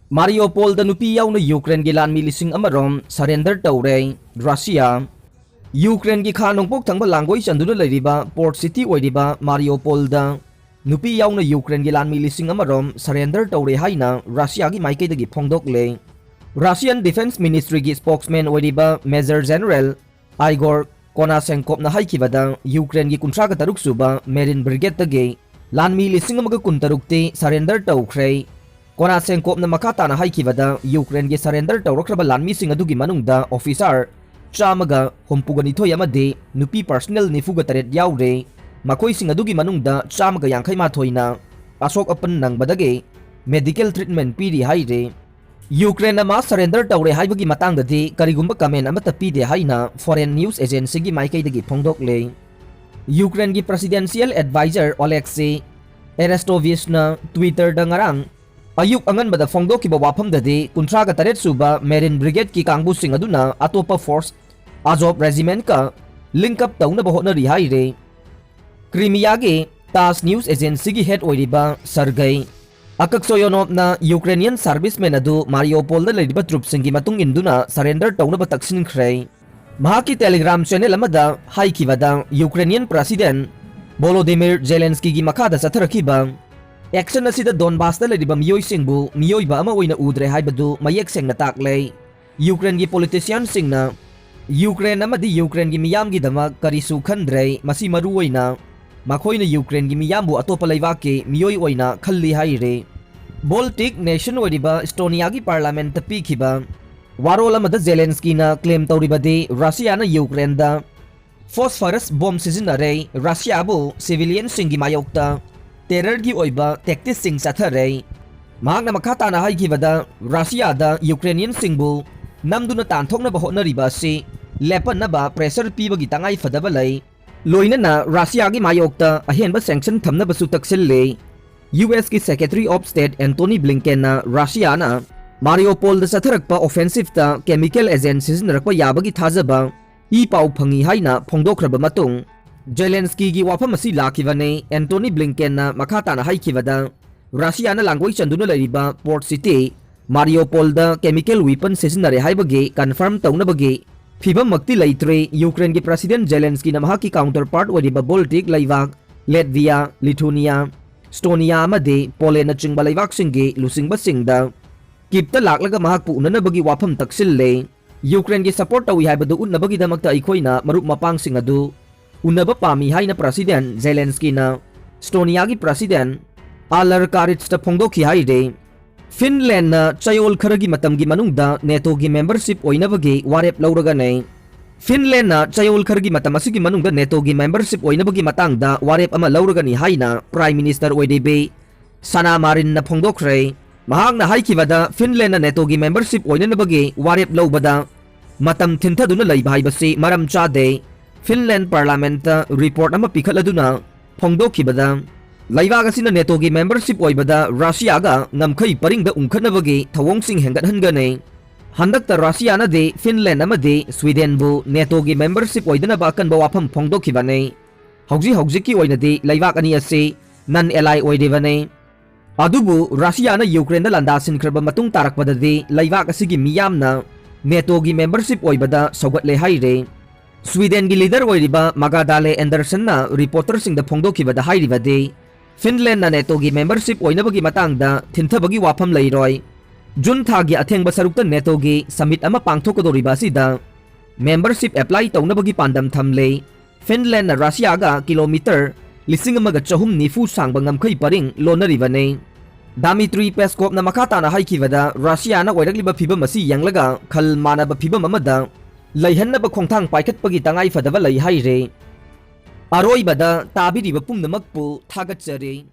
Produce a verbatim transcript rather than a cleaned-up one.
ꯃꯥꯔꯤꯌꯣꯄꯣꯜꯗ ꯅꯨꯄꯤ ꯌꯥꯎꯅ ꯌꯨꯀ꯭ꯔꯦꯟꯒꯤ ꯂꯥꯟꯃꯤ ꯂꯤꯁꯤꯡ ꯑꯃ ꯔꯣꯝ surrender ꯇꯧꯔꯦ꯫ ꯔꯁꯤꯌꯥ꯫ ꯌꯨꯀ꯭ꯔꯦꯟꯒꯤ ꯈꯥ ꯅꯣꯡꯄꯣꯛ ꯊꯪꯕ ꯂꯥꯡꯒꯣꯏ ꯆꯟꯗꯨꯅ ꯂꯩꯔꯤꯕ port city ꯑꯣꯏꯔꯤꯕ ꯃꯥꯔꯤꯌꯣꯄꯣꯜꯗ ꯅꯨꯄꯤ ꯌꯥꯎꯅ ꯌꯨꯀ꯭ꯔꯦꯟꯒꯤ ꯂꯥꯟꯃꯤ ꯂꯤꯁꯤꯡ ꯑꯃ ꯔꯣꯝ surrender ꯇꯧꯔꯦ ꯍꯥꯏꯅ ꯔꯁꯤꯌꯥꯒꯤ ꯃꯥꯏꯀꯩꯗꯒꯤ ꯐꯣꯡꯗꯣꯛꯂꯦ꯫ Russian Defense Ministryꯒꯤ spokesman ꯑꯣꯏꯔꯤꯕ Major General Igor Konashenkovꯅ ꯍꯥꯏꯈꯤꯕꯗ, ꯌꯨꯀ꯭ꯔꯦꯟꯒꯤ ꯀꯨꯟꯊ꯭ꯔꯥꯒ ꯇꯔꯨꯛ ꯁꯨꯕ Marine Brigadeꯇꯒꯤ ꯂꯥꯟꯃꯤ ꯂꯤꯁꯤꯡ ꯑꯃꯒ ꯀꯨꯟꯇꯔꯨꯛꯇꯤ surrender ꯇꯧꯈ꯭ꯔꯦ꯫ ꯀꯣꯅꯥꯁꯦꯟꯀꯣꯞꯅ ꯃꯈꯥ ꯇꯥꯅ ꯍꯥꯏꯈꯤꯕꯗ, ꯌꯨꯀ꯭ꯔꯦꯟꯒꯤ surrender ꯇꯧꯔꯛꯈ꯭ꯔꯕ ꯂꯥꯟꯃꯤꯁꯤꯡ ꯑꯗꯨꯒꯤ ꯃꯅꯨꯡꯗ officer ꯆꯥꯝꯃꯒ ꯍꯨꯝꯐꯨꯒ ꯅꯤꯊꯣꯏ ꯑꯃꯗꯤ ꯅꯨꯄꯤ personnel ꯅꯤꯐꯨꯒ ꯇꯔꯦꯠ ꯌꯥꯎꯔꯦ꯫ ꯃꯈꯣꯏꯁꯤꯡ ꯑꯗꯨꯒꯤ ꯃꯅꯨꯡꯗ ꯆꯥꯝꯃꯒ ꯌꯥꯡꯈꯩ ꯃꯥꯊꯣꯏꯅ ꯑꯁꯣꯛ ꯑꯄꯟ ꯅꯪꯕꯗꯒꯤ medical treatment ꯄꯤꯔꯤ ꯍꯥꯏꯔꯦ꯫ ꯌꯨꯀ꯭ꯔꯦꯟꯅ mass surrender ꯇꯧꯔꯦ ꯍꯥꯏꯕꯒꯤ ꯃꯇꯥꯡꯗꯗꯤ ꯀꯔꯤꯒꯨꯝꯕ comment ꯑꯃꯠꯇ ꯄꯤꯗꯦ ꯍꯥꯏꯅ Foreign News Agencyꯒꯤ ꯃꯥꯏꯀꯩꯗꯒꯤ ꯐꯣꯡꯗꯣꯛꯂꯦ꯫ ꯌꯨꯀ꯭ꯔꯦꯟꯒꯤ presidential advisor Oleksiy Arestovicꯅ Twitterꯗ ꯉꯔꯥꯡ ꯑꯌꯨꯛ ꯑꯉꯟꯕꯗ ꯐꯣꯡꯗꯣꯛꯈꯤꯕ ꯋꯥꯐꯝꯗꯗꯤ, ꯀꯨꯟꯊ꯭ꯔꯥꯒ ꯇꯔꯦꯠ ꯁꯨꯕ Marine Brigadeꯀꯤ ꯀꯥꯡꯕꯨꯁꯤꯡ ꯑꯗꯨꯅ ꯑꯇꯣꯞꯄ force Azov Regimentꯀ link up ꯇꯧꯅꯕ ꯍꯣꯠꯅꯔꯤ ꯍꯥꯏꯔꯦ꯫ ꯀ꯭ꯔꯤꯃꯤꯌꯥꯒꯤ TASS news agencyꯒꯤ head ꯑꯣꯏꯔꯤꯕ Sergei Akaksoyonovꯅ Ukrainian servicemen ꯑꯗꯨ ꯃꯥꯔꯤꯌꯣꯄꯣꯜꯗ ꯂꯩꯔꯤꯕ troops ꯁꯤꯡꯒꯤ ꯃꯇꯨꯡ ꯏꯟꯗꯨꯅ surrender ꯇꯧꯅꯕ ꯇꯛꯁꯤꯟꯈ꯭ꯔꯦ꯫ ꯃꯍꯥꯛꯀꯤ Telegram channel ꯑꯃꯗ ꯍꯥꯏꯈꯤꯕꯗ, Ukrainian President Volodymyr Zelenskyꯒꯤ ꯃꯈꯥꯗ ꯆꯠꯊꯔꯛꯈꯤꯕ action ꯑꯁꯤꯗ Donbasꯇ ꯂꯩꯔꯤꯕ ꯃꯤꯑꯣꯏꯁꯤꯡꯕꯨ ꯃꯤꯑꯣꯏꯕ ꯑꯃ ꯑꯣꯏꯅ ꯎꯗ꯭ꯔꯦ ꯍꯥꯏꯕꯗꯨ ꯃꯌꯦꯛ ꯁꯦꯡꯅ ꯇꯥꯛꯂꯦ꯫ ꯌꯨꯀ꯭ꯔꯦꯟꯒꯤ politicianꯁꯤꯡꯅ ꯌꯨꯀ꯭ꯔꯦꯟ ꯑꯃꯗꯤ ꯌꯨꯀ꯭ꯔꯦꯟꯒꯤ ꯃꯤꯌꯥꯝꯒꯤꯗꯃꯛ ꯀꯔꯤꯁꯨ ꯈꯟꯗ꯭ꯔꯦ, ꯃꯁꯤ ꯃꯔꯨꯑꯣꯏꯅ ꯃꯈꯣꯏꯅ ꯌꯨꯀ꯭ꯔꯦꯟꯒꯤ ꯃꯤꯌꯥꯝꯕꯨ ꯑꯇꯣꯞꯄ ꯂꯩꯕꯥꯛꯀꯤ ꯃꯤꯑꯣꯏ ꯑꯣꯏꯅ ꯈꯜꯂꯤ ꯍꯥꯏꯔꯤ꯫ Baltic nation ꯑꯣꯏꯔꯤꯕ Estoniaꯒꯤ parliamentꯇ ꯄꯤꯈꯤꯕ ꯋꯥꯔꯣꯜ ꯑꯃꯗ Zelenskyꯅ claim ꯇꯧꯔꯤꯕꯗꯤ ꯔꯁꯤꯌꯥꯅ ꯌꯨꯀ꯭ꯔꯦꯟꯗ phosphorus bomb ꯁꯤꯖꯤꯟꯅꯔꯦ, ꯔꯁꯤꯌꯥꯕꯨ civilianꯁꯤꯡꯒꯤ ꯃꯥꯌꯣꯛꯇ terrorꯒꯤ ꯑꯣꯏꯕ tacticsꯁꯤꯡ ꯆꯠꯊꯔꯦ꯫ ꯃꯍꯥꯛꯅ ꯃꯈꯥ ꯇꯥꯅ ꯍꯥꯏꯈꯤꯕꯗ, ꯔꯁꯤꯌꯥꯗ Ukrainianꯁꯤꯡꯕꯨ ꯅꯝꯗꯨꯅ ꯇꯥꯟꯊꯣꯛꯅꯕ ꯍꯣꯠꯅꯔꯤꯕ ꯑꯁꯤ ꯂꯦꯞꯍꯟꯅꯕ pressure ꯄꯤꯕꯒꯤ ꯇꯉꯥꯏ ꯐꯗꯕ ꯂꯩ, ꯂꯣꯏꯅꯅ ꯔꯁꯤꯌꯥꯒꯤ ꯃꯥꯌꯣꯛꯇ ꯑꯍꯦꯟꯕ sanction ꯊꯝꯅꯕꯁꯨ ꯇꯛꯁꯤꯜꯂꯤ꯫ USꯀꯤ Secretary of State Antony Blinkenꯅ ꯔꯁꯤꯌꯥꯅ ꯃꯥꯔꯤꯌꯣꯄꯣꯜꯗ ꯆꯠꯊꯔꯛꯄ offensiveꯇ chemical agent ꯁꯤꯖꯤꯟꯅꯔꯛꯄ ꯌꯥꯕꯒꯤ ꯊꯥꯖꯕ ꯏ ꯄꯥꯎ ꯐꯪꯉꯤ ꯍꯥꯏꯅ ꯐꯣꯡꯗꯣꯛꯈ꯭ꯔꯕ ꯃꯇꯨꯡ, Zelenskyꯒꯤ ꯋꯥꯐꯝ ꯑꯁꯤ ꯂꯥꯛꯈꯤꯕꯅꯤ꯫ Antony Blinkenꯅ ꯃꯈꯥ ꯇꯥꯅ ꯍꯥꯏꯈꯤꯕꯗ, ꯔꯁꯤꯌꯥꯅ ꯂꯥꯡꯒꯣꯏ ꯆꯟꯗꯨꯅ ꯂꯩꯔꯤꯕ port city ꯃꯥꯔꯤꯌꯣꯄꯣꯜꯗ ꯀꯦꯃꯤꯀꯦꯜ ꯋꯤꯄꯟ ꯁꯤꯖꯤꯟꯅꯔꯦ ꯍꯥꯏꯕꯒꯤ ꯀꯟꯐꯥꯔꯝ ꯇꯧꯅꯕꯒꯤ ꯐꯤꯕꯝꯃꯛꯇꯤ ꯂꯩꯇ꯭ꯔꯤ꯫ ꯌꯨꯀ꯭ꯔꯦꯟꯒꯤ ꯄ꯭ꯔꯁꯤꯗꯦꯟ ꯖꯦꯂꯦꯟꯁꯀꯤꯅ ꯃꯍꯥꯛꯀꯤ ꯀꯥꯎꯟꯇꯔꯄꯥꯔꯠ ꯑꯣꯏꯔꯤꯕ ꯕꯣꯜꯇꯤꯛ ꯂꯩꯕꯥꯛ ꯂꯦꯠꯚꯤꯌꯥ, ꯂꯤꯊꯨꯅꯤꯌꯥ, ꯁ꯭ꯇꯣꯅꯤꯌꯥ ꯑꯃꯗꯤ ꯄꯣꯂꯦꯟꯅꯆꯤꯡꯕ ꯂꯩꯕꯥꯛꯁꯤꯡꯒꯤ ꯂꯨꯆꯤꯡꯕꯁꯤꯡꯗ ꯀꯤꯞꯇ ꯂꯥꯛꯂꯒ ꯃꯍꯥꯛꯄꯨ ꯎꯅꯅꯕꯒꯤ ꯋꯥꯐꯝ ꯇꯛꯁꯤꯜꯂꯦ꯫ ꯌꯨꯀ꯭ꯔꯦꯟꯒꯤ ꯁꯄꯣꯔꯠ ꯇꯧꯏ ꯍꯥꯏꯕꯗꯨ ꯎꯠꯅꯕꯒꯤꯗꯃꯛꯇ ꯑꯩꯈꯣꯏꯅ ꯃꯔꯨꯞ ꯃꯄꯥꯡꯁꯤꯡ ꯑꯗꯨ ꯎꯅꯕ ꯄꯥꯝꯃꯤ ꯍꯥꯏꯅ ꯄ꯭ꯔꯁꯤꯗꯦꯟ ꯖꯦꯂꯦꯟꯁꯀꯤꯅ ꯁ꯭ꯇꯣꯅꯤꯌꯥꯒꯤ ꯄ꯭ꯔꯁꯤꯗꯦꯟ ꯑꯥꯂꯔ ꯀꯥꯔꯤꯠꯁꯇ ꯐꯣꯡꯗꯣꯛꯈꯤ ꯍꯥꯏꯔꯤ꯫ ꯐꯤꯟꯂꯦꯟꯅ ꯆꯌꯣꯜ ꯈꯔꯒꯤ ꯃꯇꯝꯒꯤ ꯃꯅꯨꯡꯗ ꯅꯦꯇꯣꯒꯤ ꯃꯦꯝꯕꯔꯁꯤꯞ ꯑꯣꯏꯅꯕꯒꯤ ꯋꯥꯔꯦꯞ ꯂꯧꯔꯒꯅꯤ꯫ ꯐꯤꯟꯂꯦꯟꯅ ꯆꯌꯣꯜ ꯈꯔꯒꯤ ꯃꯇꯝ ꯑꯁꯤꯒꯤ ꯃꯅꯨꯡꯗ ꯅꯦꯇꯣꯒꯤ ꯃꯦꯝꯕꯔꯁꯤꯞ ꯑꯣꯏꯅꯕꯒꯤ ꯃꯇꯥꯡꯗ ꯋꯥꯔꯦꯞ ꯑꯃ ꯂꯧꯔꯒꯅꯤ ꯍꯥꯏꯅ ꯄ꯭ꯔꯥꯏꯝ ꯃꯤꯅꯤꯁꯇꯔ ꯑꯣꯏꯔꯤꯕꯤ ꯁꯅꯥ ꯃꯥꯔꯤꯟꯅ ꯐꯣꯡꯗꯣꯛꯈ꯭ꯔꯦ꯫ ꯃꯍꯥꯛꯅ ꯍꯥꯏꯈꯤꯕꯗ ꯐꯤꯟꯂꯦꯟꯅ ꯅꯦꯇꯣꯒꯤ ꯃꯦꯝꯕꯔꯁꯤꯞ ꯑꯣꯏꯅꯅꯕꯒꯤ ꯋꯥꯔꯦꯞ ꯂꯧꯕꯗ ꯃꯇꯝ ꯊꯤꯟꯊꯗꯨꯅ ꯂꯩꯕ ꯍꯥꯏꯕꯁꯤ ꯃꯔꯝ ꯆꯥꯗꯦ꯫ ꯐꯤꯟꯂꯦꯟ ꯄꯥꯔꯂꯥꯃꯦꯟꯠꯇ ꯔꯤꯄꯣꯔꯠ ꯑꯃ ꯄꯤꯈꯠꯂꯗꯨꯅ ꯐꯣꯡꯗꯣꯛꯈꯤꯕꯗ, ꯂꯩꯕꯥꯛ ꯑꯁꯤꯅ ꯅꯦꯇꯣꯒꯤ ꯃꯦꯝꯕꯔꯁꯤꯞ ꯑꯣꯏꯕꯗ ꯔꯁꯤꯌꯥꯒ ꯉꯝꯈꯩ ꯄꯔꯤꯡꯗ ꯎꯪꯈꯠꯅꯕꯒꯤ ꯊꯧꯑꯣꯡꯁꯤꯡ ꯍꯦꯟꯒꯠꯍꯟꯒꯅꯤ꯫ ꯍꯟꯗꯛꯇ ꯔꯁꯤꯌꯥꯅꯗꯤ ꯐꯤꯟꯂꯦꯟ ꯑꯃꯗꯤ ꯁ꯭ꯋꯤꯗꯦꯟꯕꯨ ꯅꯦꯇꯣꯒꯤ ꯃꯦꯝꯕꯔꯁꯤꯞ ꯑꯣꯏꯗꯅꯕ ꯑꯀꯟꯕ ꯋꯥꯐꯝ ꯐꯣꯡꯗꯣꯛꯈꯤꯕꯅꯤ꯫ ꯍꯧꯖꯤꯛ ꯍꯧꯖꯤꯛꯀꯤ ꯑꯣꯏꯅꯗꯤ ꯂꯩꯕꯥꯛ ꯑꯅꯤ ꯑꯁꯤ ꯅꯟ ꯑꯦꯂꯥꯏ ꯑꯣꯏꯔꯤꯕꯅꯤ꯫ ꯑꯗꯨꯕꯨ ꯔꯁꯤꯌꯥꯅ ꯌꯨꯀ꯭ꯔꯦꯟꯗ ꯂꯥꯟꯗꯥꯁꯤꯟꯈ꯭ꯔꯕ ꯃꯇꯨꯡ ꯇꯥꯔꯛꯄꯗꯗꯤ ꯂꯩꯕꯥꯛ ꯑꯁꯤꯒꯤ ꯃꯤꯌꯥꯝꯅ ꯅꯦꯇꯣꯒꯤ ꯃꯦꯝꯕꯔꯁꯤꯞ ꯑꯣꯏꯕꯗ ꯁꯧꯒꯠꯂꯦ ꯍꯥꯏꯔꯦ꯫ ꯁ꯭ꯋꯤꯗꯦꯟꯒꯤ ꯂꯤꯗꯔ ꯑꯣꯏꯔꯤꯕ ꯃꯒꯥꯗꯥꯂꯦ ꯑꯦꯟꯗꯔꯁꯟꯅ ꯔꯤꯄꯣꯔꯇꯔꯁꯤꯡꯗ ꯐꯣꯡꯗꯣꯛꯈꯤꯕꯗ ꯍꯥꯏꯔꯤꯕꯗꯤ, ꯐꯤꯟꯂꯦꯟꯅ ꯅꯦꯇꯣꯒꯤ ꯃꯦꯝꯕꯔꯁꯤꯞ ꯑꯣꯏꯅꯕꯒꯤ ꯃꯇꯥꯡꯗ ꯊꯤꯟꯊꯕꯒꯤ ꯋꯥꯐꯝ ꯂꯩꯔꯣꯏ꯫ ꯖꯨꯟ ꯊꯥꯒꯤ ꯑꯊꯦꯡꯕ ꯁꯔꯨꯛꯇ ꯅꯦꯇꯣꯒꯤ ꯁꯃꯤꯠ ꯑꯃ ꯄꯥꯡꯊꯣꯛꯀꯗꯧꯔꯤꯕ ꯑꯁꯤꯗ ꯃꯦꯝꯕꯔꯁꯤꯞ ꯑꯦꯄ꯭ꯂꯥꯏ ꯇꯧꯅꯕꯒꯤ ꯄꯥꯟꯗꯝ ꯊꯝꯂꯦ꯫ ꯐꯤꯟꯂꯦꯟꯅ ꯔꯁꯤꯌꯥꯒ ꯀꯤꯂꯣꯃꯤꯇꯔ ꯂꯤꯁꯤꯡ ꯑꯃꯒ ꯆꯍꯨꯝ ꯅꯤꯐꯨ ꯁꯥꯡꯕ ꯉꯝꯈꯩ ꯄꯔꯤꯡ ꯂꯣꯟꯅꯔꯤꯕꯅꯤ꯫ ꯗꯥꯃꯤꯇ꯭ꯔꯤ ꯄꯦꯁꯀꯣꯞꯅ ꯃꯈꯥ ꯇꯥꯅ ꯍꯥꯏꯈꯤꯕꯗ, ꯔꯁꯤꯌꯥꯅ ꯑꯣꯏꯔꯛꯂꯤꯕ ꯐꯤꯕꯝ ꯑꯁꯤ ꯌꯦꯡꯂꯒ ꯈꯜ ꯃꯥꯟꯅꯕ ꯐꯤꯕꯝ ꯑꯃꯗ ꯂꯩꯍꯟꯅꯕ ꯈꯣꯡꯊꯥꯡ ꯄꯥꯏꯈꯠꯄꯒꯤ ꯇꯉꯥꯏ ꯐꯗꯕ ꯂꯩ ꯍꯥꯏꯔꯦ꯫ ꯑꯔꯣꯏꯕꯗ ꯇꯥꯕꯤꯔꯤꯕ ꯄꯨꯝꯅꯃꯛꯄꯨ ꯊꯥꯒꯠꯆꯔꯤ꯫